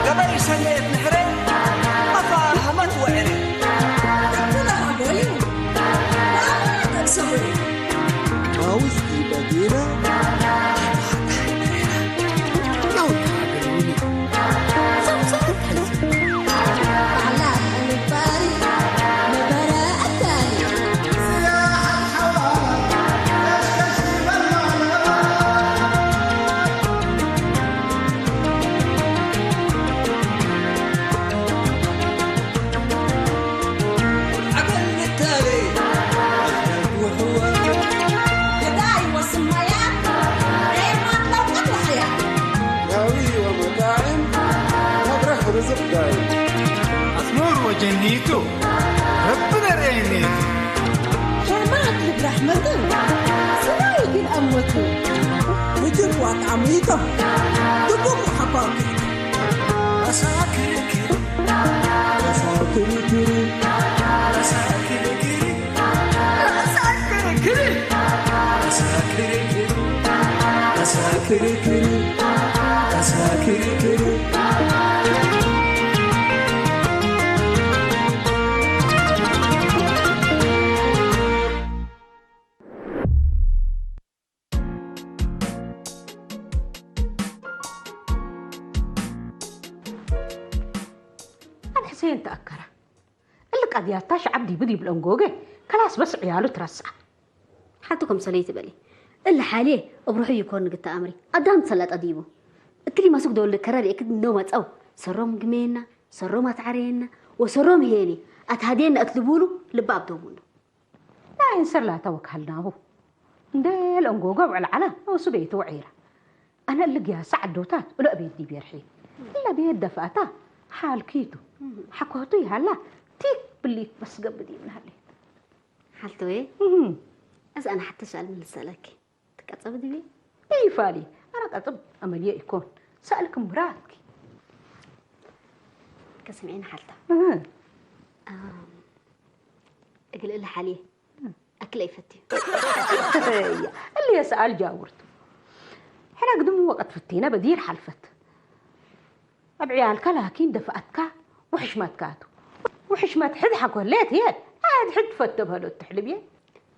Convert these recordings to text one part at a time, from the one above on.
ገበይ ሰለየት ንሕረ ኣፋ ሃመት ወዕረ። ጣውስ ይበዲና ኣስመር ወጀኒቱ ረቢ ነርእየኒ። ሸማዕት ልብራሕመትን ስራይ ግን ኣሞቱ። ውጅብ ዋጣ ሙይቶም ድቡቕ ሓኳኩ። ኣብ ሕሰየን ተኣከራ። እልቃ ዲያታ ሸዓብ ዲቡ ዲብል እንጎገ፣ ከላስ በስ ዕያሉ ትረስዓ። ሓንቲ ከም ሰለይቲ በሊ። እለ ሓልየ እብርሑ ይኮን ግታ ኣምሪ። ኣዳም ተሰላጠ ዲቡ። እትሊ ማሱክ ደወል ከረር የክድ እንደው መጸው። ሰሮም ግሜና፣ ሰሮም ኣትዓረየና፣ ወሰሮም ሄኒ፣ ኣትሃድየና እትልቡሉ ልባ ኣብዶሙሉ። لا ينسر لا توكلناه. እንደ ለእንጎጎ ውዕል ዓላ ነውሱ ቤቱ ውዒራ። ኣነ እልግያ ሰዓዶታት እሎ ቤት ዲቤርሒ። እለ ቤት ደፋእታ ሓልኪቱ። ሓኮቱ ይሃላ ቲክ ብሊክ በስገብድ ይብናለይ። ሓልተወ፣ እህ። እዚ ኣነ ሓተ ሰኣል ምልሰለኪ። ትቀጸብ ድቢ? ይፋሊ። ኣነ ቀጽብ ኣመልየ ይኮን። ሰኣልክ ምራትኪ። ከስምዒና ሓልታ። እህ። ኣም፣ እግል እለ ሓልየ። እም። ኣክለ ይፈትዩ። እያ፣ እለ የሰኣል ጃውርቱ። ሕና ግድም ወቀት ፍቴና በዲር ሓልፈት። ኣብ ዕያልካ ላኪን ደፍኣትካ ውሕሽመትካ ኣቱ። ውሕሽመት ሕድ ሓኮሌት እየ። ኣድ ሕድ ፈቶ በሎ ትሕልብ እየ።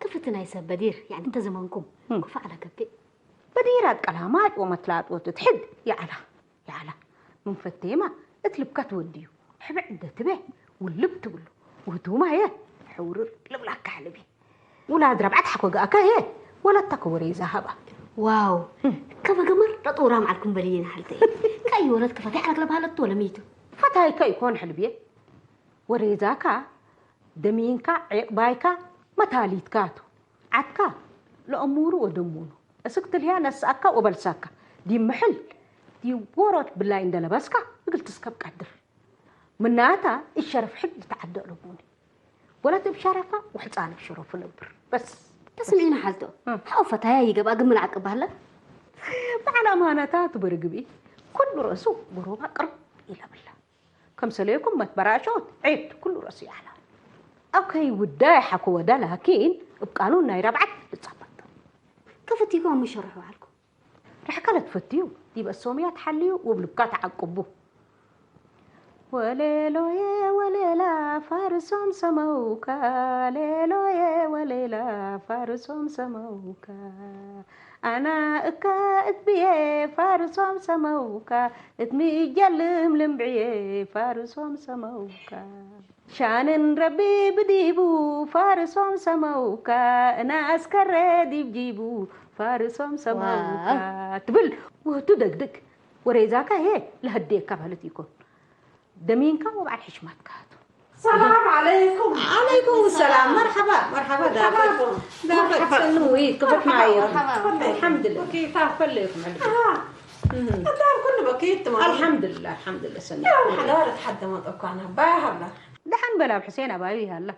ክፍቲ ናይ ሰብ በዲር፣ ያዕኒ እንተ ዘመንኩም፣ እም። ኩፋ ኣላ ገብእ። በዲር ኣትቀላማጭ ወመትላጥ ወትትሕድ ይዓላ፣ ይዓላ። ምን ፈቴማ እት ልብካ ትወድዩ። ሕብዕ እንደ ትቤ ውልብ ትብሉ። ውህቱማ እየ ሕውርር ልብላካ ሕልብ እየ። ውላድ ረብዓት ሓኮ ገኣካ እየ ወለታ ከወሬ ዛሃባ። ዋው፣ እም። ከበገመር ጠጦራ መዓልኩም በልየን ሓልተይ። ካይ ወለድ ክፈቴ ሓለክ ለባህለት ወለሚቱ። ፈታይካ ይኮን ሕልብ እየ። ወሬዛካ ደሚንካ ዒቕባይካ መታሊትካቱ ዓትካ ለእሙሩ ወደሙኑ እስክ ትልያ ነስኣካ ወበልሳካ ዲምሕል ዲወሮት ብላይ እንደለበስካ እግል ትስከብ ቀድር ምናታ እሸረፍ ሕድ ልተዓደእ ለቡኒ ወለት እብ ሸረፋ ወሕፃን እብ ሸረፉ ነብር በስ ተስምዒና ሓልቶ እም። ሓው ፈታያ ይገብኣ ግምል ዓቅብ ባህላ በዓል ኣማነታ ትበርግቢ ኩሉ ረእሱ ጎሮባ ቅርብ ኢለብላ ከምሰለየኩም መትበራሾት ዒድ ኩሉ ረእሱ ይዓላ ኣብ ከይውዳይ ሓኮ ወዳ ላኪን እብ ቃኑን ናይ ረብዓት ልጻበጥ ከፈቲኩም ኣብ መሸርሑ ዓልኩም ርሕቀ ለትፈትዩ ዲብ ኣሶምያ ትሓልዩ ወብ ልብካ ተዓቅቡ ወሌሎየ ወሌላ ፋርሶም ሰመውካ ሌሎየ ወሌላ ፋርሶም ሰመውካ ኣና እካ እትብየ ፋርሶም ሰመውካ እትምጀልም ልምብዕየ ፋርሶም ሰመውካ ሻንን ረቢ ብዲቡ ፋርሶም ሰመውካ እና ኣስከረ ዲብ ጂቡ ፋርሶም ሰመውካ ትብል ውህቱ ደግድግ ወሬዛካ ሄ ለህዴካ ማለት ይኮን ደሚንካ ወብዓል ሕሽማትካ ሃቱ። ሰላም ዓለይኩም። ዓለይኩም ሰላም። መርሓባ፣ መርሓባ ዳፈት። ዳፈት ሰኑ ወይ ክፈት ማዮ። ኣልሓምዱሊላህ። ኬታ ፈለይኩም ዕልቢ። ኣዳም ኩሉ በኪት ትማ። ኣልሓምዱሊላህ፣ ኣልሓምዱሊላህ ሰኒ። ሓዳር ተሓደመ ጠኳና ባያ ሃላ። ደሓን በላ ኣብ ሕሴን ኣባዩ ይሃላ።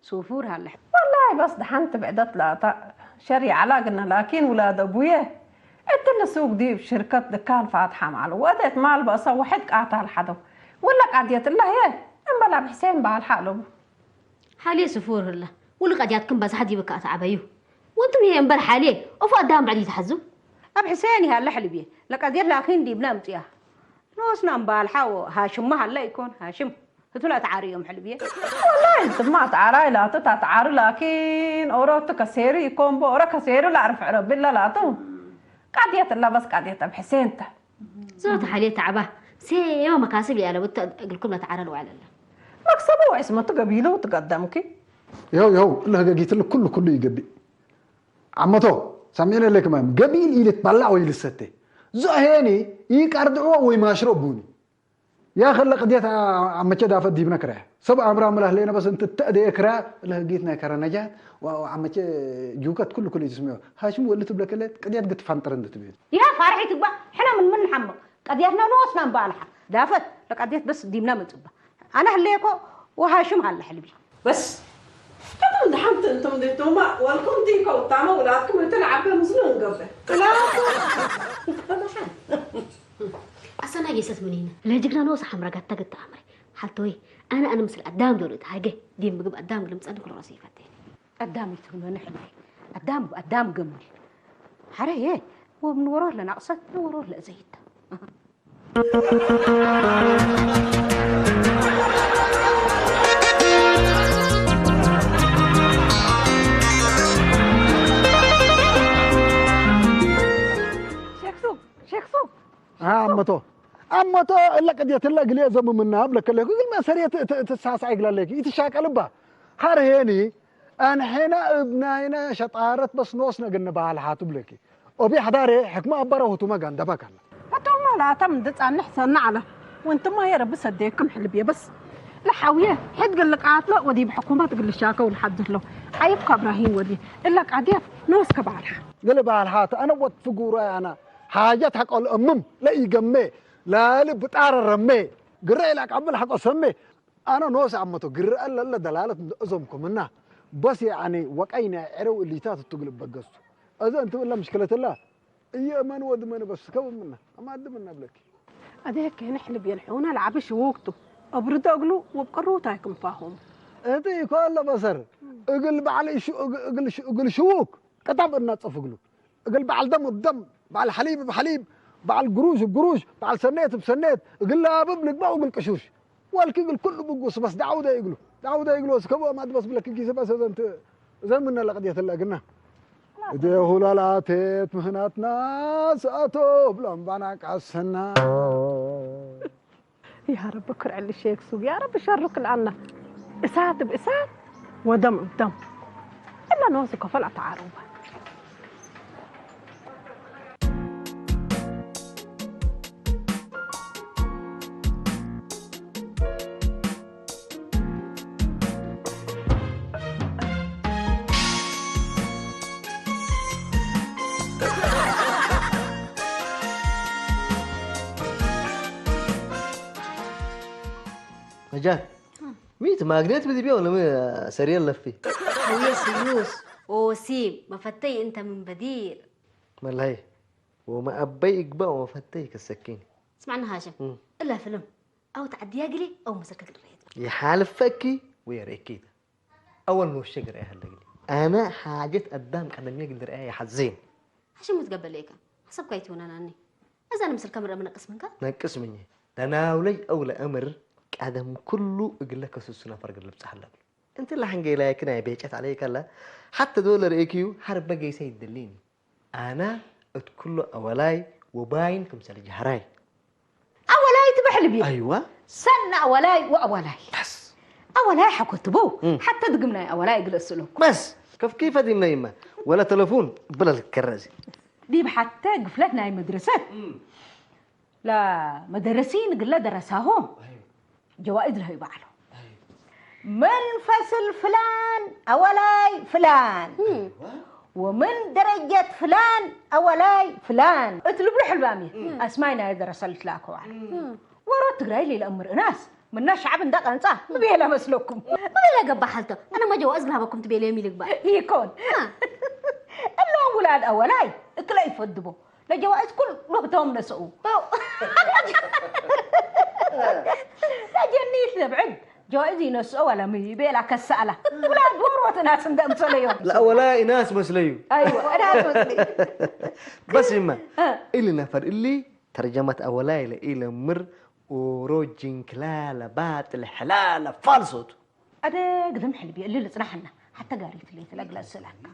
ሱፉር ሃለ። والله بس دحنت بعدت لا تا شري علاقنا لكن ولاد أبويا اتل سوق دي شركة دكان فاتحة مع الوقت ما البقى صوحت قاتل حدو ولا قضية الله هي أم بلا بحسين بالحالو ሓልየ ስፉር ህላ ውልቅ ኣድያትክን በዛሓት ይብካ ኣትዓበዩ ወንትም ይሄ እምበር ሓልየ ኦፎ ኣዳም ብዕድ ይትሓዙ ኣብ ሕሰያን ይሃለ ሕልብየ ለቀድየት ላኪን ዲብና ምፅያ ንወስና እምባል ሓዎ ሃሽም መሃላ ይኮን ሃሽም ህቱላ ተዓርዮም ሕልብየ والله انت ما تعرى لا تتعرى لكن اوروت كسيري يكون بورا كسيري لا عرف عرب بالله لا تو قضيت الله بس قضيت اب حسين تا ዞታ ሓልየ ተዓባ ሴማ መካስብ እያ ለውጥ እግልኩም ለተዓረ ልዋዕል ኣላ مكسبه وعصمته قبيله وتقدمك ይኸው ይኸው እለ ህገጊትል ኩሉ ኩሉ ይገብእ ዓመቶ ሳሚዕነ ለክ ማም ገቢል ኢልት ባላዕ ወይ ልሰተ ዞ ሄኒ ይቃርድዕዎ ወይ ማሽሮ ቡኒ ያ ከለ ቅድየት ኣመቸ ዳፈት ዲብነ ክረ ሰብ ኣምራ ምላህ ለይነ በስ እንት ተእደየ ክረ ለህጊት ናይ ከረነጃት ኣመቸ ጁከት ኩሉ ኩሉ ይትስሚዮ ሃሽም ወልት ብለከለ ቅድየት ግትፋንጥር እንድትብል يا فارحي تقبع حنا من من حمق قضيتنا نوصنا مبالحة دافت لقضيت بس ديمنا متبة أنا هليكو وهاشم هلا حلبي بس كتم دحمت انتم ديتوما والكم ديكو تاما ولادكم انت العبة مزلون قبل ኣሰና ጌሰት ምንይነ ለጅግና ነወሰ ሓምራ ጋታ ግታ ኣምረ ሓልተወይ ኣነ ኣነ ምስል ኣዳም ዶሎ እታ ሃገ ዲም ምግብ ኣዳም ግልምፀኒ ክሎ ራሱ ይፈትኒ ኣዳም ይትብሎ ንሕልሚ ኣዳም ኣዳም ገምኒ ሓረ የ ወብ ንወሮ ኣለና ቅሰት ንወሮ ለእዘይታ ሸክሱ ሸክሱ ኣመቶ ኣመቶ እለ ቅድየት እለ ግልየ ዘምምና ብለከለኩ ግን መሰሪየት ትሳሳይ ግላለኪ ይትሻቀልባ ሀር ሄኒ ኣንሕና እብ ናይና ሸጣረት በስ ንወስነ ግን ንበሃል ሓቱ ብለኪ ኦቢ ሓዳሬ ሕክማ ኣባረ ሁቱመ ጋንደባ ካላ። ሕቶማ ለኣተም እንድጻንሕ ሰና ዓለ ወንትማ የረቢ ሰደየክም ሕልብየ በስ ለሓውየ ሕድ ግልቃትሎ ወዲብ ሕኩመት ግልሻከው ለሓድሎ ዓይብካ እብራሂም ወዲ እለ ቃድየት ንወስከ በሃል ሓ። ግል በሃል ሓ ተኣነ ወት ፍጉራይ ኣና ሓጀት ሓቆ ለእምም ለኢገሜ ላሊ ብጣረ ረሜ ግረ ኢላቅ ኣብል ሓቆ ሰሜ ኣነ ኖስ ኣመቶ ግርአ ለለ ደላለት እዞም ኮምና በስ ያኒ ወቀይ ናይ ዕረው እሊታት ትግል በገሱ እዘ እንትብለ ምሽክለትላ እየ እመን ወድ መን በስ ከብምና ኣማድምና ብለኪ أديك نحلب يلحونا العب شوكتو أبرد أقلو وبقرو تايكم فاهم እቲ ይኮሎ በሰር እግል በዓል እግል ሽውክ ቅጣብ እናጸፍግሉ እግል በዓል ደም ደም በዓል ሓሊብ ብሓሊብ በዓል ግሩሽ ብግሩሽ በዓል ሰኔት ብሰኔት እግል ላብብ ልግባእ እግል ቅሹሽ ወልኪ እግል ኩሉ ብጉስ በስ ዳውደ ይግሉ ዳውደ ይግሉ ወስ ከብኦ ማድ በስ ብለኪ ጊዜ በስ ዘንት ዘን ምነ ለቅድየት ለግና እዴ ሁላላቴት ምህናትና ሰኣቶ ብሎም ባና ቃሰና يا رب كرعلي شيك سوق يا رب شرك الآن إسات بإسات ودم بدم إلا نوزي كفل أتعاروا ነጃት ሚት ማግኔት ብድብያ ወለመ ሰሪየል ለፊ هوية سيوس أوسيم مفتي أنت من بديل መላይ ወመኣበይ እግባእ ወመፈተይ ከሰኪን اسمعنا هاشم إلا فيلم أو تعدي يا قلي أو مسكت الريت ይሓልፈኪ ወየርእኪ ኣወል ንወሸግ ርኣያ ኣለግኒ ኣነ ሓጀት ኣዳም ቀደም የግል ርኣያ ይሓዘን هاشم متقبل ليك حسب كايتي وناناني أزال مثل كاميرا من قسمك ነቅስ ምኝ ተናውለይ ኣው ለእምር ቀደም ኩሉ እግለ ከስሱ ነፈር ግልብጽ ኣለብ እንት ለሐንገይላይክ ናይ ቤጨት ኣለይ ከለ ሓተ ዶ ለርእክዩ ሐርበ ገይሰ ይደሊኒ ኣነ እት ኩሉ ኣወላይ ወባይን ክምሰል ጀህራይ ኣወላይ ትበሕል ብየ ኣይዋ ሰና ኣወላይ ወኣወላይ በስ ኣወላይ ሓኮትቡ ሓተ ድግም ናይ ኣወላይ ግለስለኩ በስ ከፍ كيف دي منيمة ولا تلفون بلا الكرزي ዲብ ሓተ ግፍለት ናይ መድረሰት لا مدرسين قل درساهم ጀዋኢዝ ለሀዩ ባዕሉ። ምን ፈስል ፍላን ኣወላይ ፍላን ወምን ደረጀት ፍላን ኣወላይ ፍላን እትልብሉ ሕልባም እዩ። ኣስማይ ናይ ደረሰ ልትላከዋል ወሮት ትግራይ ሌላ እምር እናስ ምና ሻዕብ እንዳ ቀንጻ ምብየላ መስለኩም። ምብየላ ገባ ሓልቶ። ኣነ መጀዋ እዝግር ሃበኩም ትቤለ የሚል ግባ። ይኮን። እሎም ውላድ ኣወላይ እክለ ይፈድቦ ለጀዋኢዝ ኩሉ ህቶም ነስኡ። ለጀኒት ለብዕድ ጀዋኢዝ ይነስኦ ዋላ ምይቤላ ከሰኣላ። ውላድ ወሮት እናስ እንደምሰለዮም። لا ولا إناس مسليو ኣይዋ እናስ መስለዩ። بس يما إلي نفر إلي ترجمة أولاي إلى مر وروجين كلالة باطل حلالة فالصوت ኣደ ግድም ሕልቢ እልል ጽናሕና ሓተ ጋሪት ለይት ለግለ ስላካ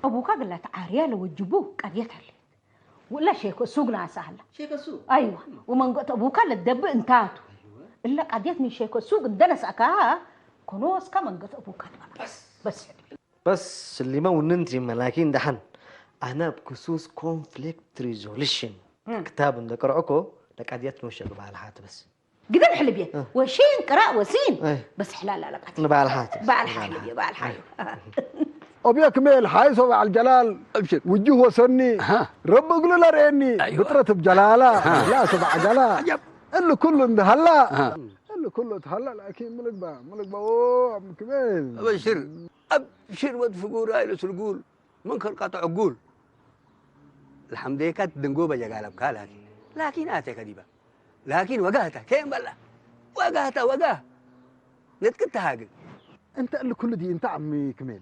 ኣቡካ ግላ ተዓርያ ለወጅቡ ቀድየት ኣለ ውላ ሼኮ ሱግና ሳህላ ሼከሱ ኣይዋ ወመንጎት ኣቡካ ለደብ እንታቱ እለ ቀድየት ምን ሼኮ ሱግ እንደነሳካ ኮኖ እስካ መንጎት ኣቡካ ትባላ በስ ሕልቢ بس سليمة وننتي ملاكين دحن أنا بخصوص conflict resolution كتاب عند قرعكو لقد يتنوش بحال حات بس ግድም ሕልብየ ወሺን ቅራእ ወሲን ኣይ። በስ ሕላል ኣለቃት ንበዓል ሓት በዓል ሓይሉ እዩ በዓል ሓይሉ أبيك ميل حايس وبع الجلال أبشر. وجه وسني ها. رب قل لريني أيوة. بطرة بجلالة ها. لا سبع جلا عجب. اللي كل اندهلا ها. اللي كله تهلا لكن ملك با ملك با أوه أبيك ميل أبشر. أبشر واد فقور هاي الأسرقول من كان قاطع عقول. الحمد لله كانت دنقوبة جا قالب كالك. لكن آتي كديبة. لكن وقعتها كين بلا وقعتها وقع نتكتها هاقل. أنت اللي كل دي أنت عمي كميل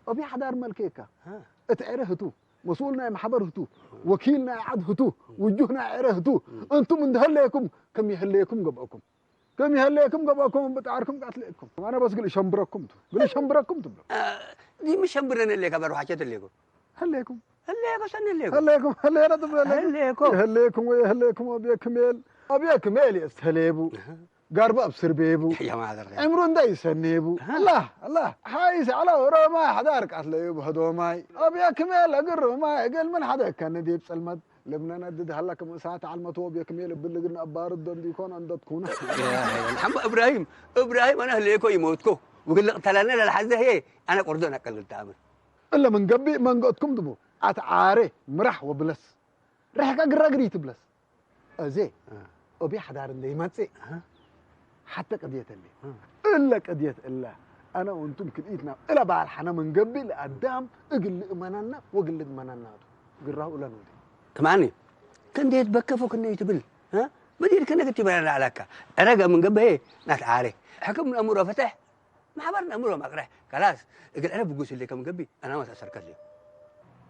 أبي حدار ملكيكا ها. اتعرهتو مسؤولنا يا محبرهتو وكيلنا يا عدهتو وجهنا يا عرهتو أنتم من دهليكم كم يهليكم قبعكم كم يهليكم قبعكم بتعاركم قاتلكم أنا بس قل شمبركم تو قل شمبركم تو دي مش شمبرنا اللي كبر وحاجات اللي يقول هليكم اللي يقول سنة اللي يقول هليكم هلينا تبليكم هليكم. هليكم ويهليكم أبي كميل أبي كميل يستهليبو قارب أبصر بيبو يا ما هذا الغير عمرو نداي سنيبو الله الله حايس على ورا ما حدارك أصل يوب هدو ماي أبي كميل أقر ما قال من حدا كان ديب سلمت لبنان أدد هلا كم ساعة على المطوب يا كميل بلغنا أبار الدون ديكون عند تكون الحمد إبراهيم إبراهيم أنا هليكو يموتكو وقال لك تلانا للحزة هي أنا قردون أقل التامر إلا من قبي من قدكم دبو أتعاري مرح وبلس رح قرقري تبلس أزي أبي حدار اللي يمتسي حتى قضية اللي إلا قضية إلا أنا وأنتم كليتنا إلا بعد حنا من قبل أدام أقل مننا وقل مننا قراه ولا نودي كماني كن ديت بكفو كن يتبل ها مدير كن كتب على علاقة أرجع من قبل هي ناس عاري حكم الأمور فتح ما حبرنا أمور ما قرح خلاص أقل أنا بقول اللي كم قبي أنا ما تأثر كذي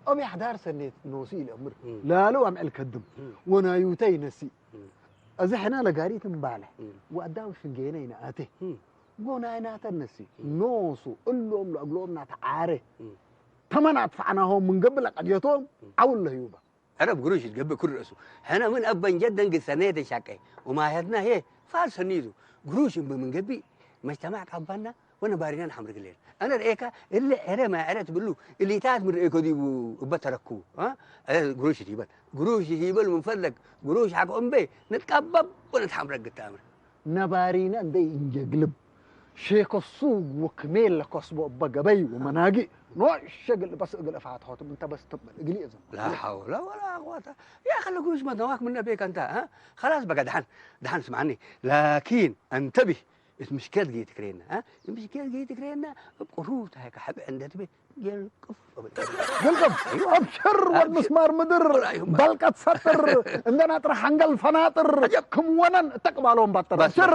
أبي حدار سنة نوصي الأمر لا لو أم الكدم ونايوتي نسي أزحنا لقاري تنبالح وأداو شنجينا ينأتي ጎናይናተን ነሲ ኖሱ እሎም ለእግሎም ናተዓረ ተመን ኣጥፋዕናሆም ምንገብእ ለቀድየቶም ዓውለ ህዩባ أنا بقروش تقبل كل رأسه هنا من أبا جدا قد سنيت شاكي وما هدنا هي فال سنيدو قروش من قبي مجتمع قبلنا وانا بارينا نحمر قليل انا رأيك اللي عري ما عرت بلو اللي تات من رأيكو دي بتركو ها قروش يبل قروش يبل من فضلك قروش حق أمبي نتقبب ونتحمر قد تامر ነባሪና እንደይ እንጀግልብ ሼኮ ሱግ ወክሜል ለኮስቦ እበ ገበይ ወመናጊ ኖሸ ግል በስ እግል እፋትሖትም እንተ በስ ትብል እግል እየ ዘም لا حول ولا قوة يا أخي القروش ما دواك منا بيك أنت ها خلاص بقى دحن دحن اسمعني لكن انتبه إذا مشكلة جيت كرينا ها مشكلة جيت كرينا بقروت هيك حب عند تبي قال قف ግልቅም ኣብሽር ወድ ምስማር ምድር በልቀት ሰጥር እንደ ናጥር ሓንገል ፈናጥር ክምወነን እተቅባሎም ባጥር ሽር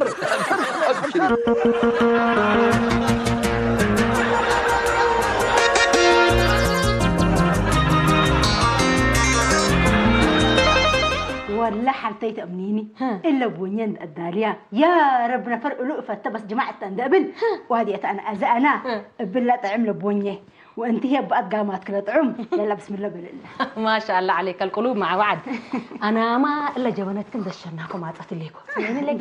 ወላ ሓልተይ ተእምኒኒ እለ ቦኘ እንደ ኣዳልያ ያ ረብ ነፈር እሉ እፈተ በስ ጅማዕ እተ እንደ እብል ዋዲ እተ ኣነ ኣዘ ኣና እብላ ጥዕም ለቦኘ وأنت هي بقى قامات كده طعم يلا بسم الله بلله ما شاء الله عليك القلوب مع بعض أنا ما إلا جبنتكم ده الشناكم ما تعطي ليكم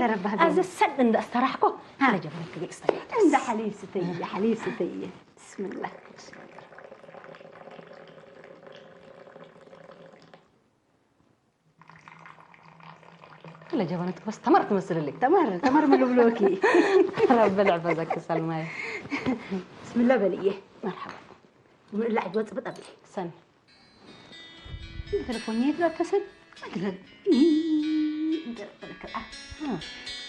دربها أز السد إن استراحكم إلا جبنتكم استراحكم እንዳ ሓሊብ ስተይ ሓሊብ ስተይ ብስምላህ ለጀበነት ክበስ ተመር ትመስልልኝ። ተመር ተመር ምልብሎኪ። ረብል ዕበዘኪ ሰልማየ። ብስምላ በልየ። መርሓባ። ምእላ ዕጅ ወፅብጥ ኣብሊ። ሰኒ። ተለፎኛ የትላ ተሰል።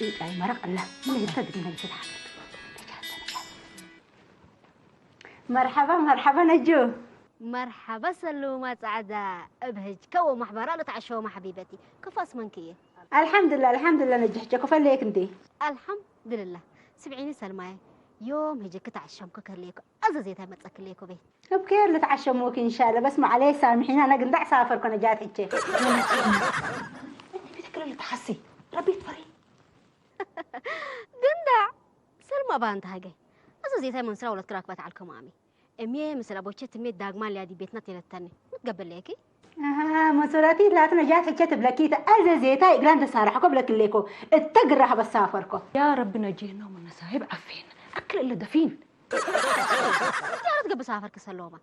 እንታይ መረቅ ኣላ። ምን ይታ ድግና ተታሓ። መርሓባ መርሓባ ነጆ። መርሓባ ሰሉማ ጻዕዳ። እብህጅ ከዎ ማሕበራ ለተዓሸወ ማሕቢበቲ ክፋስ መንክየ። ኣልሓምዱላ ኣልሓምዱላ ነጅሕቸ ክፈለየክ እንዴ። ኣልሓምዱልላ ስብዒኒ ሰልማየ ዮም ህጅ ክተዓሸምኩ ከለየኩ ኣዘ ዜታ መጸክለየኩ ቤት። እብከየር ልትዓሸምወክ እንሻለ በስ መዓለየ ሳምሒና ነግንዳዕ ሳፈርኮ ነጃት ሕቸ። ቤተክለ ልትሓሲ ረቤት ፈሪ ግንዳዕ ሰልማ ባንታ ሃገይ ኣዘ ዜታ መንስራ ወለትክ ራክባት ዓልከማሚ እሜ ምስላ ቦቸ ትሜ ዳግማ ሊያዲ ቤትና ቴለተኒ ምትገበለየኪ መሶላቲ ላት ነጃት ሕቸ ትብለኪ ተኣዘ ዜታ ይግላን ተሳርሕኮ ብለክሌኮ እተ ግራ ከበሳፈርኮ ያ ረቢ ነጄና መነሳሂብ ዓፌን ኣክል እለ ደፊን ጥያረት ገብሳ ፈርክ ሰሎማ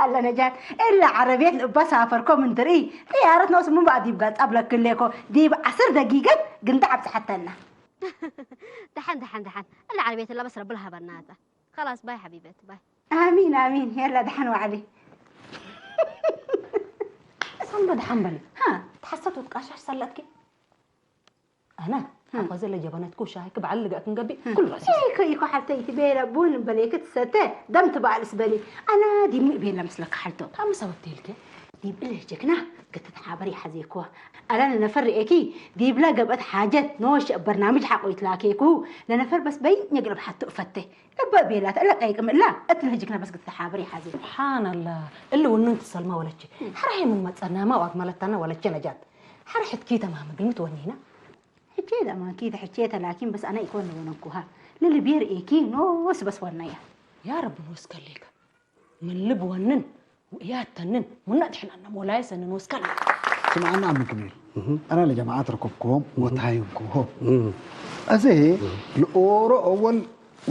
ኣለ ነጃት እለ ዓረቤት ልእባ ሳፈርኮ ምን ትርኢ ጥያረት ነውስ ምን በኣ ዲብ ጋጻ ብለክሌኮ ዲብ ዓስር ደጊገት ግንዳ ዓብጽሐተና ደሓን ደሓን ደሓን እለ ዓረቤት እላ በስ ረብል ሃበናታ خلاص باي حبيبتي باي آمين آمين يلا دحن وعلي ሰንበ ደሓን በሊ ተሓሰት ውትቃሻሽ ሰለጥኪ ኣነ ኣባ ዘለ ጀበነትኩ ሻሂ ክበዓል ልገእ ክንገቢ ኩሉ ራሲ ይኮ ይኮ ሓልተይ ትቤለ ቡን በሌ ክትሰተ ደም ትበኣልስ በሊ ኣና ዲምእ ቤለ ምስለካ ሓልቶ ካብ ምሰበብቲ ኢልኪ ዲብለ ጀግና ክትተሓበሪ ሓዜኩዋ ኣላ ነነፈር ርኤኪ ዲብላ ገብአት ሓጀት ነወሸ በርናምጅ ሓቆይት ላኬኩ ለነፈር በስ በይ ኘግለብ ሓቶ እፈቴ እበ ቤላት እለ ቀይቅም እላ እት ነህጅክና በስ ክትተሓበሪ ሓዜ سبحان الله እሊ ውኑን ትሰልማ ወለቼ ሓራሄ ምን መጸናማ ዋት መለታና ወለቼ ነጃት ሓረ ሕትኪ ተማም ግልምት ወኒና ሕቼ ደማንኪ ተሕቼ ተላኪን በስ ኣነ ኢኮን ወነኩሃ ለልቤር ኤኪ ኖስ በስ ወናያ ያ ረቢ ንወስከሌካ ምን ልብ ወንን ውእያት ተንን ሙና ድሕናና ሞላየ ሰንን ወስከል ስምዓና ኣምክሜል ኣና ለጀማዓት ረከብክዎም ወታይንክዎ እዚ ልኦሮ እወል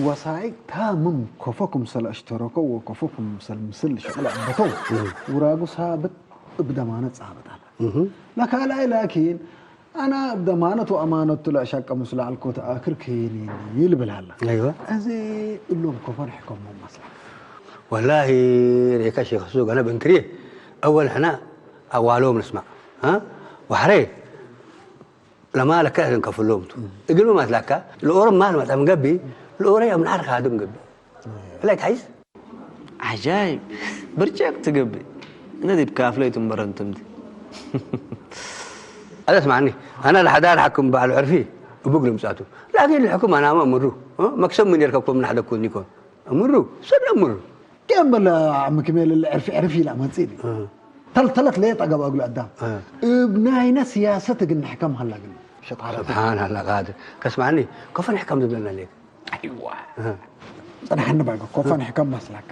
ወሳይቅ ታምም ከፎ ክምሰል ኣሽተረኮ ወከፎ ክምሰል ምስል ሽቅል ኣበተው ውራጉ ሳብት እብ ደማነት ጻብጣል ለካልኣይ ላኪን ኣና እብ ደማነት ወኣማነቱ ለእሻቀ ምስሉ ዓልኮ ተኣክር ከይኒ ይልብል ሃላ። ኣይዋ። እዚ እሎም ከፎን ሕከሞ መስላ። ወላሂ ሬካ ሼክ ሱቅ ኣነ በንክርየ ኣወል ሕና ኣዋሎም ንስማዕ እ ወሕረ ለማ ለከ ንከፍሎም ቱ እግል ማትላካ ለኦረ ማል መጣ ምገቢ ለኦረ ኣብ ናር ካድም ገቢ ላይ ታይስ عجايب برجك تقبي أنا دي بكافلة تنبرن تمدي هذا اسمعني أنا الحدار حكم بعد عرفي وبقلم ساعته لكن الحكم أنا ما أمره مكسب من يركبكم من حدكم يكون أمره سر أمره كم بلا عم كمال العرفي عرفي لا ما تصير تل تلت ليه تقبل أقول أدام بناينا سياسة قلنا حكم هلا قلنا شطارة سبحان الله قادر كسمعني كيف نحكم دبلنا ليك ጸናሕኒ ባይ ኮፋን ሕከም ማስላካ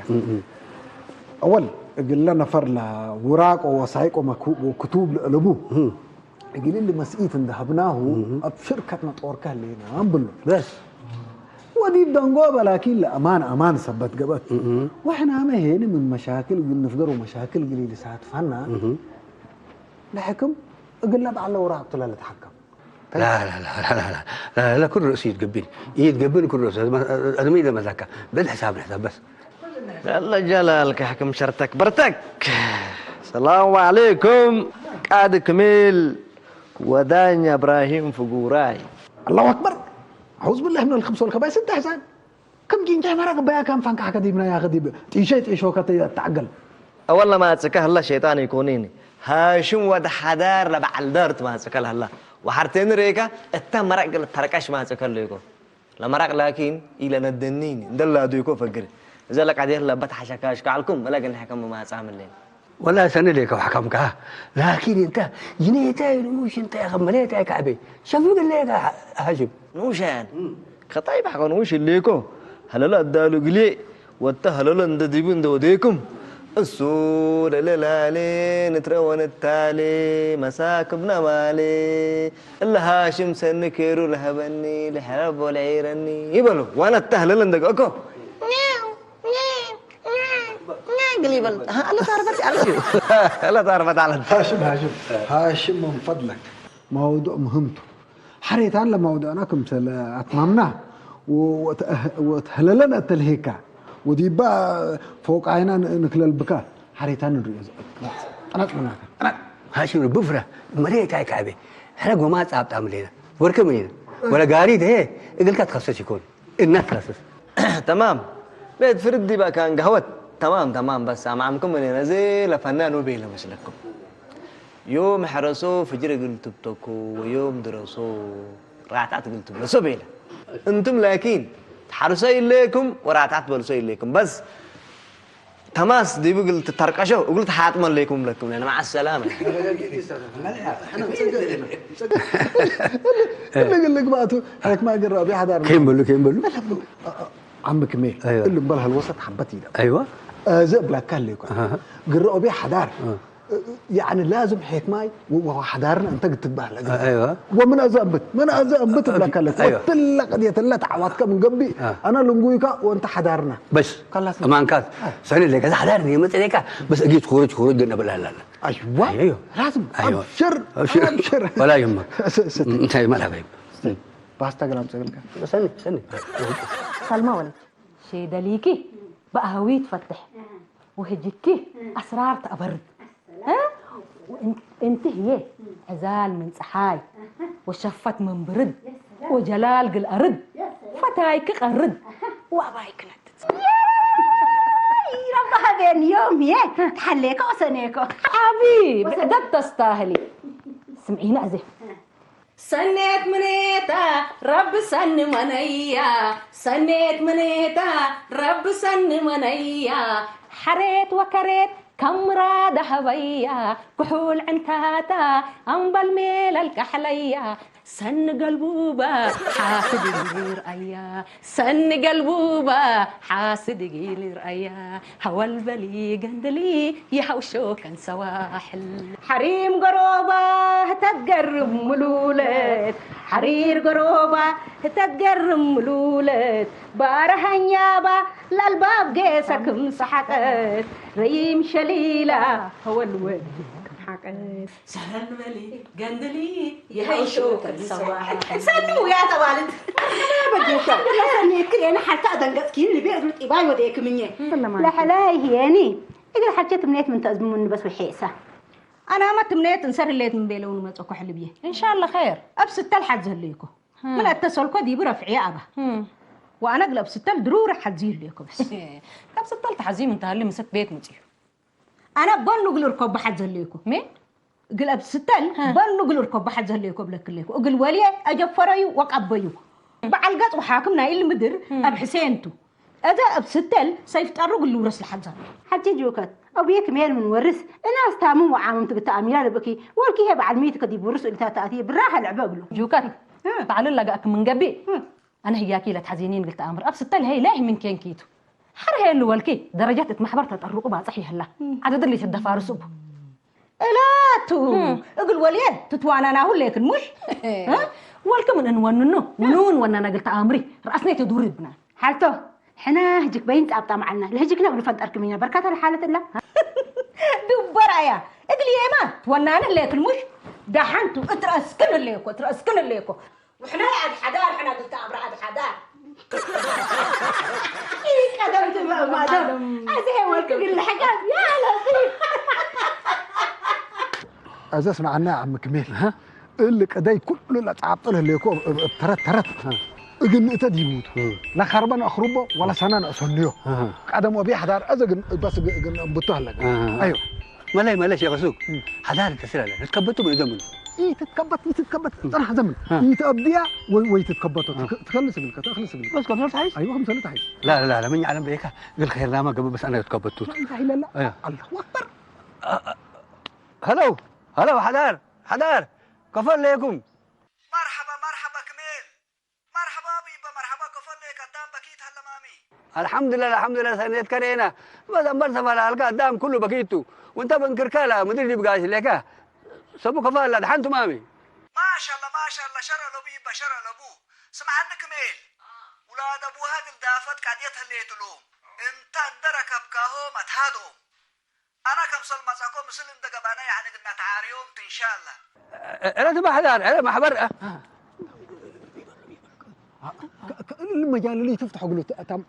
ኣወል እግለ ነፈር ለውራቆ ወሳይቆ ወክቱብ ለእለቡ እግል መስኢት እንደሀብናሁ ኣብ ሽርከት ነጦርከ ህሌና እንብሎ በስ ወዲብ ደንጎ በላኪን ለአማን አማን ሰበት ገበት ወሕናመ ሄኒ ምን መሻክል እግል ንፍገር ወመሻክል እግል ልሳትፋና ለሕክም እግለ በዓል ለውራቅ ትለ ልትሐከም لا لا لا لا لا لا لا كل رؤس يتقبل يتقبل كل رؤس أنا ما إذا ما ذاك بالحساب نحساب بس الله جلالك يحكم شرتك برتك السلام عليكم قاد كميل ودانيا إبراهيم فقوراي الله أكبر أعوذ بالله من الخبث والخبائث أنت حسان ከም ጊንጫ መረቅ በያ ከም ፋንካ ከዲብና ያ ከዲብ ጢሸ ጢሾ ከተተዓገል أول ما تكهلا شيطان يكونيني هاشم ود حدار لبعل دار ما تكهلا وحرتين ريكا التمرق التركش ما تكهلا يكون ለመራቅ ላኪን ኢለነደኒኒ እንደላዱይኮ ፈግር እዘ ለቃዴር ለበት ሓሸካሽ ከዓልኩም መለግን ሕከም ማጻምልን ወላ ሰነ ሌከ ወሐከምካ ላኪን እንተ ጅኔታይ ንሙሽ እንተ ከመሌታይ ካዕቤ ሸፍግ ሌከ ሐሽም ንሙሻያን ከጣይ ባሕቆ ንሙሽ ሌኮ ሀለሎ ኣዳሉ ግሌ ወተ ሀለሎ እንደ ዲቡ እንደ ወዴኩም እሱ ለለላሌ ንትረ ወንታሌ መሳክብና ማሌ እለ ሃሽም ሰኒ ኬሩ ለሀበኒ ለሐረብ ወለዒረኒ ይበሉ ዋና ተህለለ እንደገ እኮ ግል ይበል አለ ታርበት አለ አለ ታርበት አለ هاشم هاشم هاشم من فضلك ማውዱዕ ምህምቱ ሓሬታን ለማውዱዕና ክምሰለ ኣትማምና ወተህለለን ኣተልሄካ ወዲባ ፎቃይና ንክለል ብካ ሓሬታን ንሪኦ ጠናጥ መናካ ጠናጥ ሃሽም ብፍረ መሬት ኣይካዕቤ ሕረ ጎማ ጻብጣ ምሌና ወርከ ምሌና ወለ ጋሪ ደሄ እግልካ ትኸሰስ ይኮን እናት ትኸሰስ تمام ቤት ፍርድ ዲባ ካን ጋህወት تمام تمام بس أمامكم من نزل فنان وبيل مسلكم يوم حرسوا فجر قلت بتكو ويوم درسوا راتعت قلت بلسو بيل انتم لكن تحرسوا إليكم وراتعت بلسو إليكم بس ተማስ ዲቡ እግል ትተርቀሾ እግል ትሓጥመ ኣለይኩም ለኩም ነን መዓ ሰላም ልግልግ ባእቱ ሕክማ ግረቢ ሓዳር ከይም በሉ ከይም በሉ ዓምክሜ ኣይዋ። እሉ በልሃል ወሰት ሓበት ይደ ኣይዋ እዚ እብላካ ኣለይኮ ግረኦቢ ሓዳር ያዕኒ ላዝም ሕክማይ ሓዳርና እንተ ግትግባህ ኣይዋ ወምን ኣዘንብት ምን ኣዘንብት እብላካ ኣለይኮ ኣይዋ። ወትለ ቅድየትለ ተዓዋትካ ምንገቢ ኣና ልንጉይካ ወንተ ሓዳርና በሽ ካላስ እማንካት ሰኒ ለገዛ ሓዳር የመፅለካ በስ እጊት ክሩጅ ክሩጅ ግን እብላላለ ኣይዋ ኣዮ። ራስም ኣይዋ። ኣብሽር ኣብሽር ወላ ይማ እንታይ መላበይ ባስታ ገላም ጸግልካ ሰኒ ሰኒ ሰልማ ወለች ሼደሊኪ በአህዊ ትፈትሕ ወህጅኪ አስራር ተአበርድ እ? ወእን- እንቲ ህዬ ዕዛል ምን ፀሓይ ወሸፈት ምን ብርድ ወጀላል ግል አርድ ፈታይኪ ቀርድ ወአባይኪ ነድድ ረባህቤን ዮም የ ተሓሌከ ወሰኔኮ ሓቢ ብዕደት ተስታህሊ ስምዒና እዜ ሰኔት ምኔታ ረቢ ሰኒ መነያ ሰኔት ምኔታ ረቢ ሰኒ መነያ ሓሬት ወከሬት ከምራ ዳህበያ ኩሑል ዕንታታ ኣምበል ሜለል ካሕለያ ሰኒ ገልቡባ ሓስድ ይርአያ ሰኒ ገልቡባ ሓስድ ይርአያ ሃወልበሊ ገንድሊ የሃውሾ ከንሰዋሕል ሓሪም ገሮባ ህተትገርም ምሉለት ሓሪር ገሮባ ህተትገርም ምሉለት ባረሃኛባ ላልባብ ጌሰ ክም ሰሓቀት ረይም ሸሊላ ሃወልወል ክም ሓቀት ሰለል በሊ ገንድሊ የሃይሾ ከንሰዋሕል ሰኒ ውያ ተባልት በጌሻ ሰኒ ክሬን ሓልታ ደንገጽኪን ልቤ እግሪ ጢባይ ወደ ክምኘ ለሐላይ ሄኒ እግል ሓቸት ምኔት ምን ተእዝሙ ምን በስ ወሒእሳ ኣናማ ትምኔት እንሰር ህሌት ምን ቤለው ንመጸኮ ሕልብዬ እንሻላ ኸይር ኣብ ስተል ሓት ዘህለይኮ ምን ኣተሰልኮ ዲቡ ረፍዕየ ኣባ ወኣነ ግል ኣብ ስተል ድሩር ሓት ዝህለይኮ በስ ካብ ስተል ተሓዚም እንተሃሊ ምሰት ቤት ምጽዩ ኣነ በኑ ግል እርከቦ ሓት ዘህለይኮ ሜን ግል ኣብ ስተል በኑ ግል እርከቦ ሓት ዘህለይኮ ብለክለይኮ እግል ወልየ ኣጀፈረዩ ወቃበዩ በዓል ገጽ ወሓክም ናይ ኢል ምድር ኣብ ሕሴንቱ እዛ ኣብ ስተል ሰይፍ ጠሩ ግል ውረስ ለሓት ዘህለ ሓጂ ጁከት ኣቡየ ክሜል ምን ወርስ እና ኣስታምን ወዓምም ትግታ ኣሚራ ልብኪ ወልኪ ሄ በዓል ሚት ከዲብ ውርስ እልታ ተኣቲ ብራኸ ልዕበ እግሉ ጁከት ባዕሉ ላጋእክ ምን ገቢእ ኣነ ህያኪ ኢለ ትሓዚኒን ግል ተኣምር ኣብ ስተል ሄይ ላይህ ምን ኬንኪቱ ሓር ሄሉ ወልኪ ደረጃት እት ማሕበር ተጠርቁ ባጽሕ ይህላ ዓደድሊ ትደፋርስ እቡ እላቱ እግል ወልየድ ትትዋናናሁ ሌክን ሙሽ ወልክ ምን እንወንኑ ምኑን ወናና ግል ተኣምሪ ረኣስነይ ተዱር ይብና ሓልቶ ሕና ህጅክ በይን ጻብጣ መዓልና ለህጅክና እግሉ ፈንጠርክም ኢና በርካታ ለሓለት እላ ድበራያ እግል የማ ትወናነ ሌክን ሙሽ ዳሓንቱ እትረእስክን እሌኮ እትረእስክን እሌኮ وحنا عاد حدار حنا قلت أبرع عاد حدار إيه قدمت ما دام هذا هو الكل الحقاب يا لطيف እዚ ስምዓና ዓሚ ክሜል እሊ ቀደይ ኩሉ ለጻብጦ ለህልየኮ ተረት ተረት እግን እተ ዲቡቱ ለኸርበ ነእኽርቦ ወለ ሰነ ነእሰንዮ ቀደም ወቢ ሓዳር እዘ ግን በስ ግን እንብቶ ኣለና ኣዮ መለይ መለይ ሸኸ ሱቅ ሓዳር ተስላለ ትከበቱ ብዘምኑ ይትትከበት ይትትከበት ጥራሕ ዘምን ይትኣብድያ ወይ ወይ ትትከበቶ ትከልስ ግልከ ትኸልስ ግልከ በስ ከምሰል ተሓይሽ ኣይዋ ከምሰል ተሓይሽ لا لا لا من يعلم بيك قل خير لا ما قبل بس انا تكبتوت لا اله الا الله الله اكبر هلو هلو حدار حدار كفل ليكم مرحبا مرحبا كميل مرحبا بيبا مرحبا كفل ليك قدام بكيت هلا مامي الحمد لله الحمد لله سنيت كرينا بس امبر سفر هلقا قدام كله بكيتو وانت بنكر كالا مدري دي بقاش لك سبو كفال لا دحنتو مامي ما شاء الله ما شاء الله شرع لبو يبا شرع لبو سمع عنك ميل ولاد ابوها قل دافت قاعد يتهليت لهم انت اندرك ابكاهم اتهادهم انا كم سلمى ساكو مسلم دقبانا يعني قلنا تعاريهم ان شاء الله ዕረ እቲ ማሕዳር፣ ዕረ ማሕበር፣ እ፣ ክ-፣ ክ-፣ المجال اللي تفتحوا قلت أتم.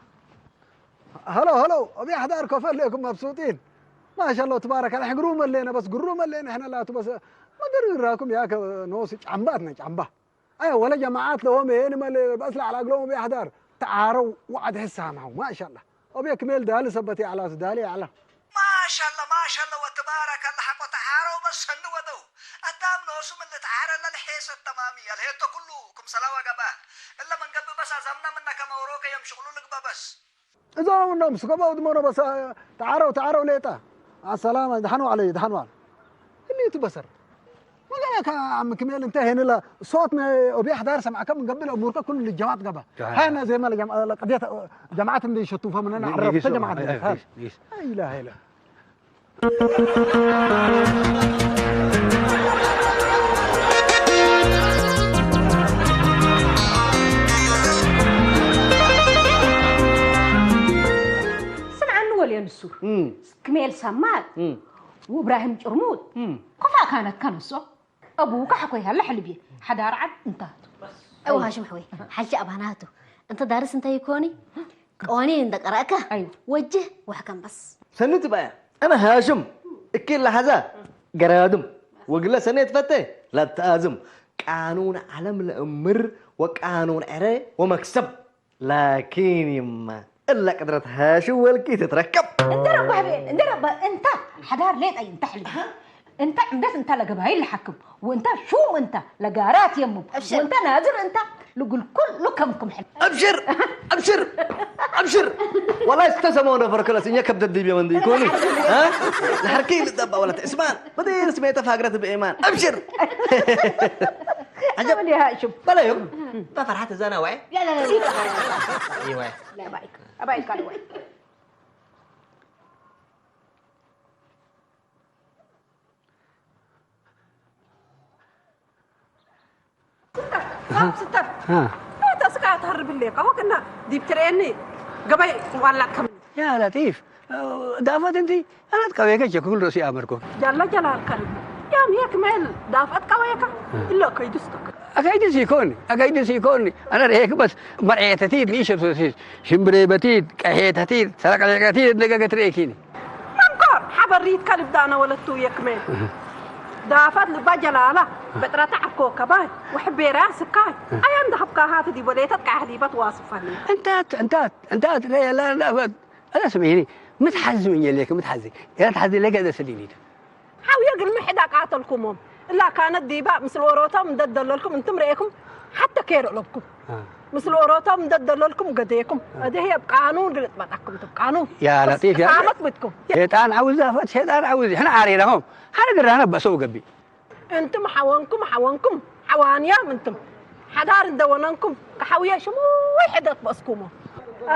هلو، هلو، أبي أحضر كفر لكم مبسوطين. ما شاء الله تبارك الله، حقروا ملينا بس قروا ملينا إحنا لا تبس. ما دري راكم يا ك-، نوس ጫምባትና ጫምባ. أيوة، ولا جماعات لهم هين ما ل-، بس لا على قلوب أبي أحضر. تعاروا وعد حسامحوا، ما شاء الله. أبي كميل دالي سبتي على دالي على. ما شاء الله، ما شاء الله، وتبارك الله، حق تعاروا بس هنو ودو. أتام نوسو من اللي تعارى للحيس التمامي، الهيت كله كم سلاوة قبا. إلا من قبل بس أزمنا منك موروك يمشغلوا لك بس. እዞም እኖም ስገባው ድመኖ በሳ ተዓረው ተዓረው ሌጣ ኣሰላም ደሓን ዋዕለ ደሓን ዋዕለ እሊ ትበሰር መገለካ ዓም ክሜል እንተ ሄንላ ሶት ነ ኦቢ ኣሕዳር ሰምዓካ ምን ገብል እሙርከ ኩሉ ልጀማት ገባ ሃና ዘይ ማለ ቀድያት ጀማዓት እንደ ይሸቱ ፈምነና ዓረብ ተጀማዓት ኢላ ኢላ ስምዓኒ ወልዮ ንሱ ክሜል ሳማል ወእብራሂም ጭርሙጥ ኮፋ ካነካ ንሶ أبوك حكوي هلا حلبي حدا رعد انتهت أو هاشم حوي حلت أباناته أنت دارس أنت يكوني قوانين عندك قرأك أيوة وجه وحكم بس سنت بقى أنا هاشم أكيد لحظة قرادم وقل سنة فتة لا تأزم قانون علم الأمر وقانون عري ومكسب ላኪን ይማ እላ ቅድረት ሃሹ ወልቂ ትትረከብ እንተ ረባህቤ እንተ ረባ እንታ ሓዳር ሌጣይ እንታ ሕልቢ እንታ ዕምደት እንታ ለገባይ ለሓክም ወእንታ ሹም እንታ ለጋራት የሙም ወእንታ ናዝር እንታ ልጉል ኩሉ ከምኩም ሕል أبشر أبشر أبشر والله استسمعوا نفر كلا سنيا كبد الدبيا من دي كوني ها لحركي للدبا ولا تسمان بدي اسمي تفاقرة بإيمان أبشر عجب يا هاشم بلا يوم ما فرحت الزنا وعي لا لا لا إيه وعي لا بايك أبايك قال وعي ستر ها ستر ها أنت سكا تهرب اللي قهوة كنا دي بتريني قبي والله كم يا لطيف دافت انت أنا تكويك شكل راسي أمركم جل جلال كريم يا ميك ميل دافت كويك إلا كيدستك أكيد سيكون أكيد سيكون أنا ريك بس مرعيتتي ميش بسوسيس شمبريبتي كحيتتي سرقلقتي دققت ريكيني منكور حبريت كلب دانا ولتو يكمل دافت لبا جلالة بترة عكو كباي وحبي راسك كاي أيام دهب كاهات دي بليتت كاهديبت واصفني أنت أنت أنت لا لا لا أنا سمعيني متحزم يليك متحزي يا تحزي لك هذا سليلي ሓውየ ግልሚ ሕዳ ቃተልኩሞም እላ ካነት ዲባ ምስል ወሮቶም እንደደለልኩም እንትም ርኤኩም ሓተ ኬር እለብኩም ምስል ወሮቶም እንደደለልኩም ገደየኩም እድህ የብ ቃኑን ግልጥ መጣኩም ትብ ቃኑን يا لطيف يا ሳመት ብትኩም شيطان عاوز فت شيطان عاوز احنا عارينهم حنا قرانا بسو قبي እንትም ሓወንኩም ሓወንኩም ሓዋንያም እንትም ሓዳር እንደወነንኩም ከሓውየ ሽሙይ ሕደት በስኩሞ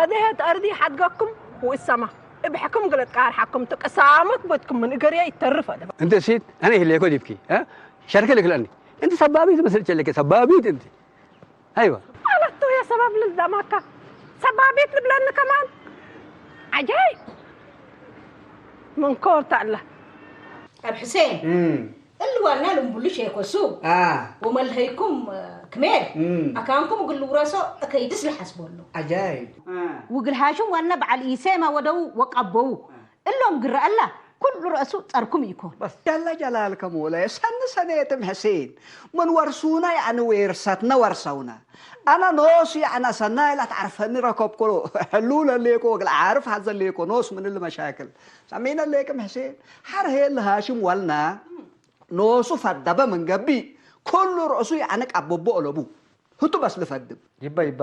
እድህ ተርዲ ሓድገኩም ውእሰማ እብሕኩም ግለጥ ቃር ሓኩም ትቅሳሙት በትኩም ምን እገርያ ይተርፍ ኣለ። እንተ ሲት ኣነ ይህለየኮ ዲብኪ እ? ሸርክ ልክለኒ እንት ሰባቢት መስል ጨለከ ሰባቢት እንት ኣይዋ ኣለቶ የሰባብ ልልዳማካ ሰባቢት ልብለኒ ከማን ዓጃይ መንኮር ታላ ኣብ ሕሴን እልዋልና ልምቡሉ ሸኮሱ አ ወመልሀይኩም ክሜር እም። ኣካንኩም ግልውረሶ እከይድስ ልሓስበሉ ኣጃይብ ውግል ሃሽም ዋና በዓል ኢሴማ ወደው ወቃበው እሎም ግረአላ ኩሉ ረእሱ ጸርኩም ይኮን በስ ጀለ ጀላልከ ሞለ ሰኒ ሰኔትም ሕሴን ምን ወርሱና ያዕኒ ዌርሰትነ ወርሰውነ ኣነ ኖስ ያዕነ ሰናይ ላትዓርፈኒ ረከብኮ ሕሉ ለሌኮ ወግል ዓርፍ ሀዘ ሌኮ ኖስ ምን ልመሻክል ሰሚነ ሌክም ሕሴን ሓር ሄል ሃሽም ወልና ኖሱ ፈደበ ምን ገብእ፣ ኩሉ ርእሱ የዐንቅ አቦቦ ኦለቡ። ህቱ በስ ልፈድብ። ይባ ይባ።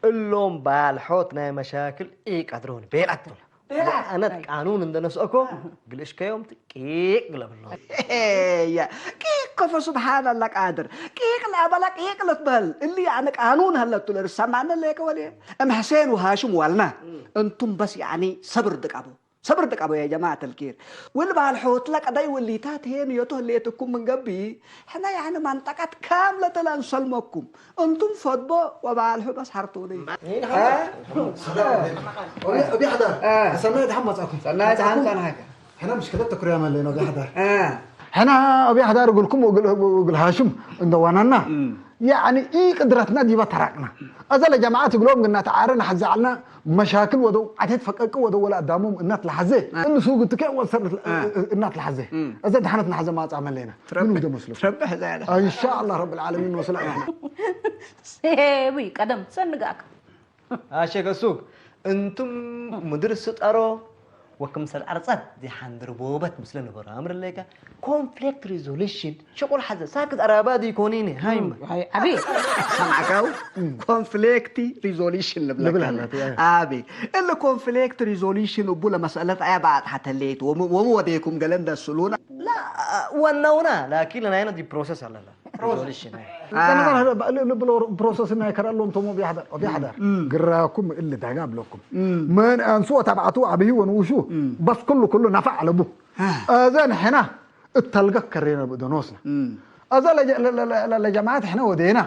እሎም ባልሖት ናይ መሻክል ኢቀድሮን ቤላት። ቤላት። አነት ቃኑን እንደነስኦኮ ግልእሽከዮም ቂቅ ግለብሎ። ያ ቂቅ ኮፈ ሱብሓነላ ቃድር። ቂቅ ለአበላ ቂቅ ልትበል። እሊ ያኒ ቃኑን ሀለቱ ለርሰማነ ሌቀ ወልየ። እም ሕሴን ወሃሽም ዋልና። እንቱም በስ ያኒ ሰብር ድቃቦ። ሰብር ድቃቦ ያ ጀማዐት አልኬር። ወልባልሖ ትለቀዳይ ወሊታት ሄን ዮቶ ህሌትኩም ምን ገብኢ፣ ሕነ ያኒ መንጠቀት ካምለተ ለአንሰልመኩም። እንቱም ፈድቦ ወባልሑ በስ ሐርቶኒ። ሰላም አለይኩም። ወቢ ሐዳር። ሰናይ ደሓን መጻእኩም። ሰናይ ደሓን ጸናሕካ። ሕነ ምሽ ክልተ ኩርያ መለይና ወቢ ሐዳር። ሕና ኣብ ያሕዳር እግልኩም ወግል ሃሽም እንደዋናና ያኒ ኢ ቅድረትና ዲባ ተራቅና። እዛ ለጀማዓት እግሎም ግና ተዓረ ናሕዛዕልና መሻክል ወደው ዓቴት ፈቀቅ ወደው ወላ ኣዳሞም እናት ለሓዘ እልሱ ግትከ ወሰር እናት ለሓዘ እዛ ድሓነት ናሕዘ ማጻ መለና ምን ውደ መስሉ ትረብሕ እዛ ያለ። ኢንሻ ኣላህ ረብል ዓለሚን ወስላ ሄዊ ቀደም ሰንጋክ ኣሸ ከሱግ እንቱም ምድር ስጠሮ ወክምሰል ኣርጻት ዚሓንድር ቦበት ምስለ ንበሮ ኣምር ለይካ ኮንፍሊክት ሪዞሉሽን ሽቁል ሓዘ ሳክት ኣራባዲ ኮኒኒ ሃይማ ኣቢ ሰማዕካው ኮንፍሊክት ሪዞሉሽን ልብለካ ኣቢ እለ ኮንፍሊክት ሪዞሉሽን እቡ ለመስአለት ኣያ ባዕት ሓተሌት ወሙ ወደይኩም ገለ እንደስሉና ወናውና ላኪን ለናይነ ዲ ፕሮሰስ ኣለላ ሪዞሉሽን ብሎ ፕሮሰስ ናይ ከረሎም ቶም ኦብያሕዳር ኦብያሕዳር ግራኩም እል ዳጋ ብለኩም መን ኣንሱ ወታብዓቱ ዓብሂ ወንውሹ በስ ኩሉ ኩሉ ናፋዕ ኣለቡ እዘን ሕና እተልገክ ከሬና ብእደኖስና እዛ ለጀማዓት ሕነ ወዴና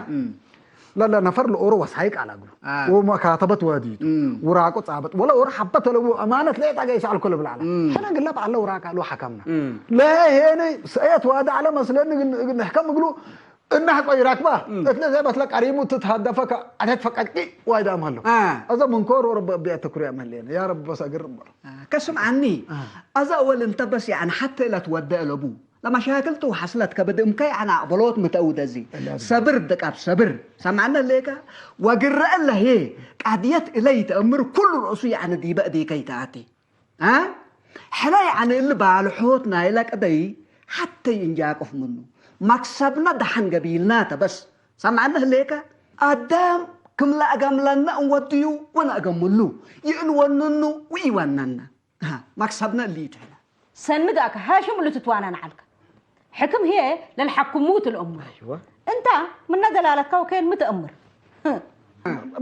ለለ ነፈር ለኦሮ ወሳይ ቃል ኣግሉ ወመካተበት ወዲቱ ውራቁ ጻበጥ ወለ ኦሮ ሓበት ተለቡ ኣማነት ለየጣ ገይሳ ኣልኮል ብላዕላ ሕነ ግለ ባዕለ ውራቃ ሉ ሓከምና ለሄነ ሰየት ዋዳ ዓለ መስለኒ ንሕከም እግሉ እናሕቆ ይራክባ እትለ ዘይ በትለ ቀሪሙ ትትሃደፈ ኣተት ፈቀቂ ዋይዳ መሎ እዛ መንኮር ወረ ቢያ ተኩሪያ መለየነ ያ ረቢ በስ ኣገርም በሎ ከስምዓኒ ኣዛ ወል እንተ በስ ያዕን ሓተ ኢላ ትወደእ ለቡ ለመሻክል ትውሓስለት ከብድ እምከይ ኣነ ኣቕበሎት ምተእውደዚ ሰብር ድቃብ ሰብር ሰምዓነ ሌካ ወግረአ ለሄ ቃድየት እለይ ተእምር ኩሉ ርእሱ ያዕን ዲበ እዴከይ ተኣቲ እ ሕነ ያዕን እል ባልሖት ናይለ ቅደይ ሓተይ እንጃቅፍ ምኑ መክሰብና ደሓን ገቢልና ተበስ ሰምዓነ ህሌካ ኣዳም ክም ለእገምለና እንወድዩ ወነእገምሉ ይእልወንኑ ውኢወነና መክሰብነ እልይትሕነ ሰንግ ኣከ ሃሽም እሉ ትትዋና ንዓልከ ሕክም ህየ ለልሓክሙ ትልእሙ እንታ ምነ ደላለትካ ወከየን ምትእምር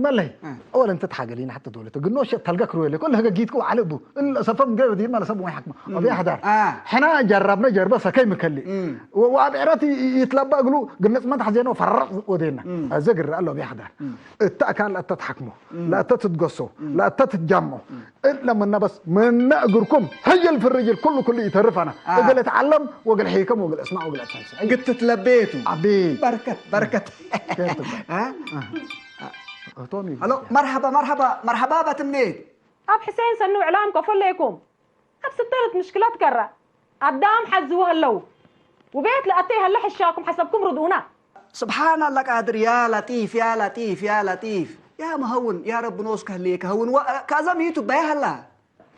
መለይ أولا انت تحاجلين حتى دولة قلنا شيء تلقى كرويلة كل هجا جيتكو على أبو السفم قال دي ما لسبب وين حكمة أبي أحضر حنا جربنا جربة سكاي مكلي وأبعرت يتلبى قلو قلنا ما تحزينا وفرق ودينا أزقر الله بيحضر التأكل لا تتحكموا لا تتقصوا لا تتجمعوا إلا منا بس منا أجركم هي الفرج الكل كل يترفنا أقل تعلم وقل حيكم وقل اسمع وقل أتنسى قد تتلبيتوا عبيد بركت بركت ها أتوني الو مرحبا مرحبا مرحبا بتمنيت ኣብ ሕሴን ሰኑ ዕላም ከፈለይኩም ኣብ ስተረት ምሽክላት ከራ ኣዳም ሓዝዎ ኣለዉ ውቤት ለኣተይ ሃለ ሕሻኩም ሓሰብኩም ርድኡና سبحان الله قادر يا لطيف يا لطيف يا لطيف يا مهون يا رب نوس كهليك هون و... كازم يتو بيهلا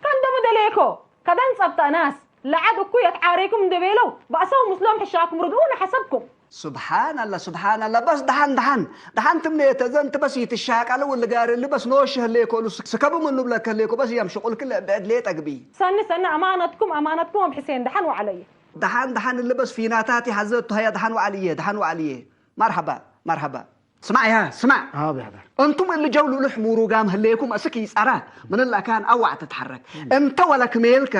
ከንደሙ ደለየኮ ከደን ጸብጠ ናስ ለዓድ እኩ የትዓሬኩም እንደቤለው ባእሰው ምስሎም ሕሻኩም ርድኡ ንሐሰብኩም سبحان الله سبحان الله بس دحن دحن دحن تمنيت زنت بس يتشاق على ولا قاري اللي بس نوش هليكو سكبوا منه بلا كليكو بس يم شغل كل بعد ليه تقبي ሰኒ ሰኒ ኣማነትኩም ኣማነትኩም ኣብ ሕሴን ደሓን ዋዕለየ ደሓን ደሓን እልበስ ፊናታት ይሓዘ እቶ ሃያ ደሓን ዋዕልየ ደሓን ዋዕልየ መርሓባ መርሓባ ስማዕ ያ ስማዕ እንቱም እሊ ጀው ልሉሕ ሙሩጋም ህሌኩም እስክ ይጸራ ምን ላካን ኣዋዕ ትትሐረክ እንተ ወለ ክሜልካ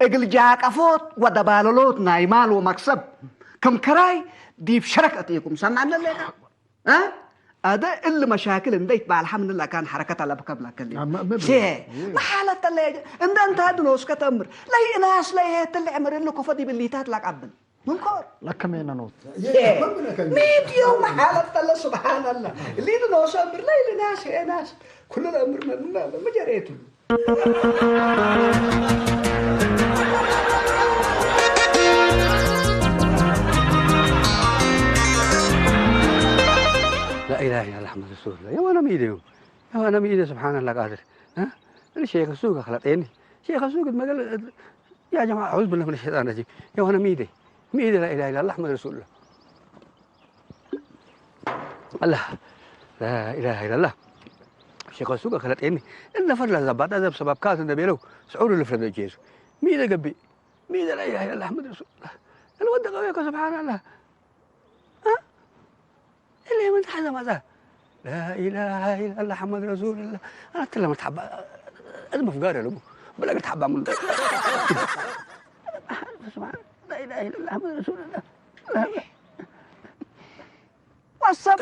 እግል ጃቀፎት ወደባለሎት ናይ ማል ወመክሰብ ክም ክራይ ዲብ ሸረክ እትኢኩም ሰምዐኒ ሌካ ኣደ እል መሻክል እንደ ይትበሃል ሓምድ ላካን ሐረከት ኣለብከ ብላከል ሴ መሓለት ተለ እንደ እንታ ድኖስ ከተምር ለይ እናስ ለይ ትልዕ ምር እልኮ ፈዲ ብሊታት ላቃብል ምንኮር ለከመ ነኖት ሚት ዮም መሓለት ተለ ስብሓንላ ሊድ ኖስ እምር ለይ ልናስ ሄናስ ኩሉ ለእምር መልና ለመጀሬቱ لا إله إلا الله محمد رسول الله يا وانا ميدي يا وانا ميدي سبحان الله قادر ها الشيخ السوق خلطيني شيخ السوق ما قال يا جماعة أعوذ بالله من الشيطان الرجيم يا وانا ميدي ميدي لا إله إلا الله محمد رسول الله الله لا إله إلا الله شيخ السوق خلطيني النفر لا زبط هذا بسبب كاس النبي له سعور اللي فرد الجيش ميدي قبي ميدي لا إله إلا الله محمد رسول الله الود قويك سبحان الله ها اللي من تحت ما لا إله إلا الله محمد رسول الله أنا أتكلم تحب أنا مفقار يا لبو بلا قلت حبة من سبحان لا إله إلا الله محمد رسول الله وصب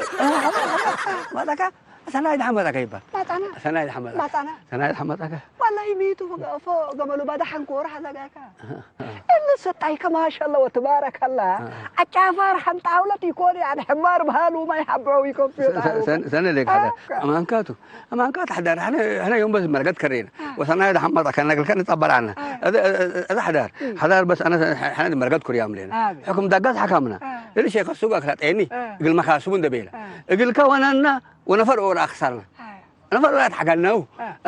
ما ذاك ثنايد حمد أكيبا ما طعنا ثنايد حمد ما طعنا ثنايد حمد أكا والله يميتوا فوق فوق قبلوا بعد حنكور هذا كاكا ሰጣይከ ማሻላ ወትባረከላ። ኣጫፋር ሓንጣውለት ይኮን ያን ሕማር ባህሉ ማይ ሓብሮ ይኮን። ሰነ ለካ ኣማንካቱ ኣማንካቱ ሓዳር ሕነ ዮም በስ መርገት ከሬና ወሰና ዳ ሓማጣ ከነግልከ ንጸበራና። እዛ ሓዳር ሓዳር በስ ኣነ ሕነ መርገት ኩርያም ሌና ሕኩም ዳጋስ ሓካምና። እሊ ሸይኸ ሱጋ ክላጠኒ እግል መካስቡ እንደቤላ እግልከ ወናና ወነፈር ኦራ ኣክሳርና ነፈር ኦራ ተሓጋልናው።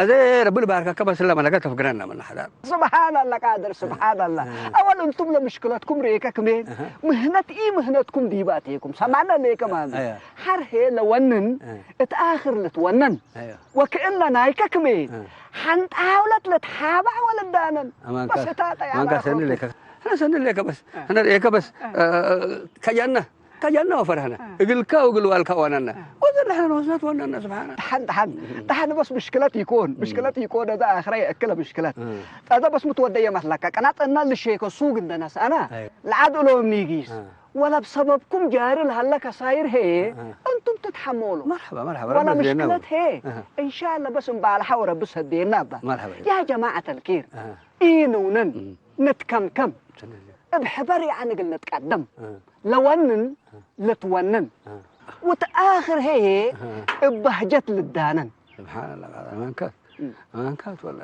እዚ ረብል ባርከከ በስላ መለከ ተፍግረና መና ሓዳር። سبحان الله قادر، سبحان الله. أول أنتم لمشكلتكم ريكا كمين. مهنة إي مهنتكم ديباتيكم. سمعنا ليك ما عندي. حر هي لونن اتآخر لتونن. وكأن نايكا كمين. حنت حاولت لتحابع ولا دانن. بس تاتا يا أمان كاسن ليك. أنا سن ليك بس. أنا ليك بس. كجنة. ከጃና ወፈርሃና እግልካ እግል ዋልካ ዋናና ወዘ ንሕና ንወስነት ዋናና ስብሓና። ደሓን ደሓን ደሓን በስ ምሽክለት ይኮን ምሽክለት ይኮን እዛ ኣኽራ የእክለ ምሽክለት ጠዘ በስ ምትወደየ መስለካ ቀናጠና ልሸይከ ሱግ እንደነስኣና ለዓድ እሎም ኒጊስ ወላ ብሰበብኩም ጃሪ ለሃለ ከሳይር ሄ እንቱም ትትሓመሉ መርሓባ መርሓባ ወላ ረቢ ዜና ምሽክለት ሄ እንሻላ በስ እምበኣልሓ ወረቢ ሰደየና እባ መርሓባ ያ ጀማዓት ኣልኪር ኢንውነን ንትከምከም እብ ሕበር የዓንግል ንትቀደም ለወንን ልትወንን ወትኣኽር ሄሄ እብ ባህጀት ልዳነን። ስብሓንላ ኣማንካት ኣማንካት ወላ